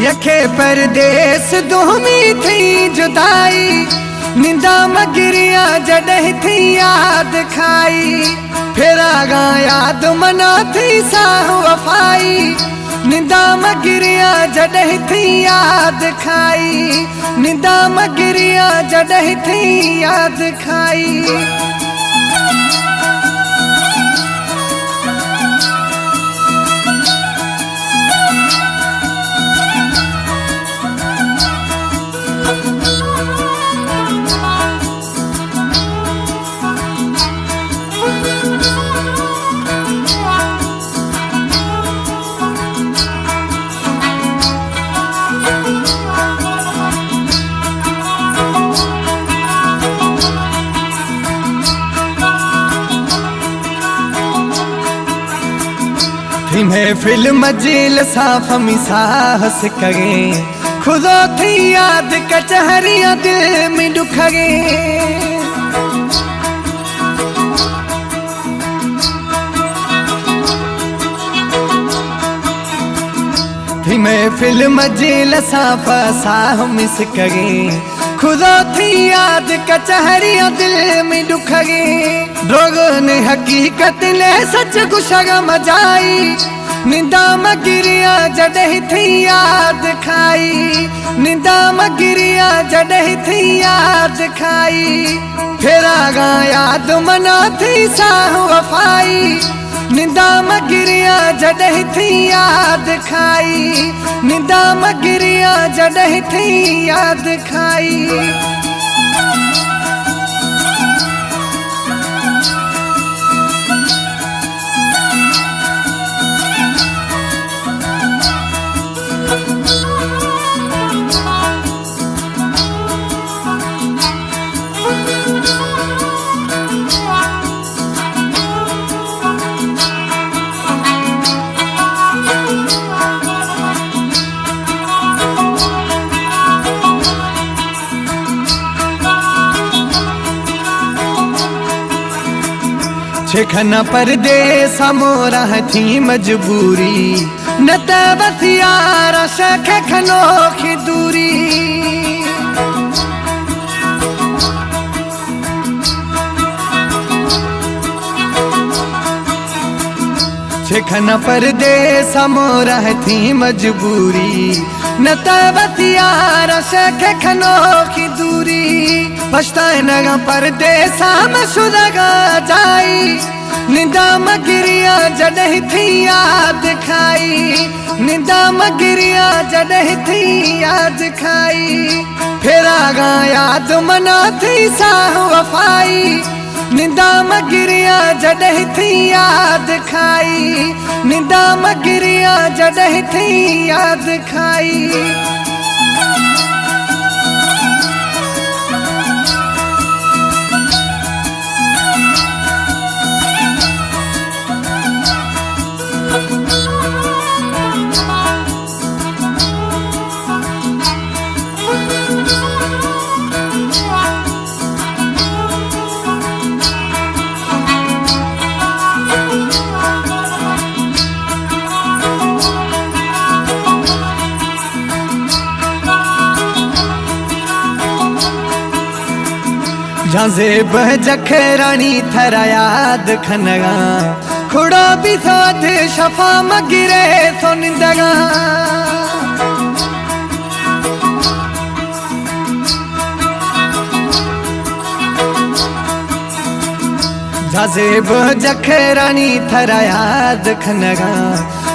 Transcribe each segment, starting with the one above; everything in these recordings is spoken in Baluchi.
یکے پردیس دومی تھئی جدائی، نندا مگریاں جڈہیں تھئی یاد کھائی۔ پھراگاں یاد منا تھئی ساہ وفائی، نندا مگریاں جڈہیں تھئی یاد کھائی، نندا مگریاں جڈہیں تھئی یاد کھائی۔ تھئی محفل مجلساں پہ می ساہ سکگیں، خدا تھئی یاد کچہریاں دل می ڈکھگیں۔ تھئی محفل مجلساں پہ ساہ می سکگیں، خدا تھئی یاد کچہریاں دل می ڈکھگیں۔ دروغ نہ حقیقت نہ سچ گشگ مجائی، نندا مگریاں جڈہیں تھئی یاد کھائی، نندا مگریاں جڈہیں تھئی یاد کھائی۔ پھراگاں یاد منا تھئی ساہ وفائی، نندا مگریاں جڈہیں تھئی یاد کھائی، نندا مگریاں جڈہیں تھئی یاد کھائی۔ چہ کھنا پردیس ءَ مورا تھئی مجبوری، نہ تہ وت یارا شہ کھنوکی دوری۔ چہ کھنا پردیس ءَ مورا تھئی مجبوری، نہ تہ وت یارا شہ کھنوکی دوری۔ پشتائینگاں پردیس ءَ مہ شدگاں جائی، نندا مگریاں جڈہیں تھئی یاد کھائی، نندا مگریاں جڈہیں تھئی یاد کھائی۔ پھراگاں یاد منا تھئی ساہ وفائی، نندا مگریاں جڈہیں تھئی یاد کھائی، نندا مگریاں جڈہیں تھئی یاد کھائی۔ جاں زیب جکھرانی تھرا یاد کھنگاں، کھڑا بیثو ات شفا مگرے سو نندگاں۔ جاں زیب جکھرانی تھرا یاد کھنگاں،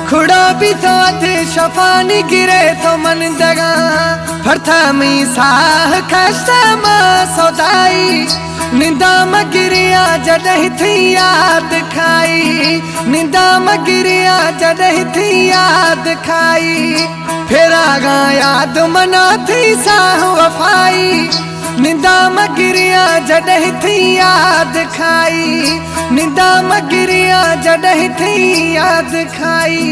کھڑا بیثو ات شفا نگرے سو منندگاں۔ پرتھمی ساہ کشتہ ما سودائی، نندا مگریاں جڈہیں تھئی یاد کھائی، نندا مگریاں جڈہیں تھئی یاد کھائی۔ پھراگاں یاد منا تھئی ساہ وفائی، نندا مگریاں جڈہیں تھئی یاد کھائی، نندا مگریاں جڈہیں تھئی یاد کھائی۔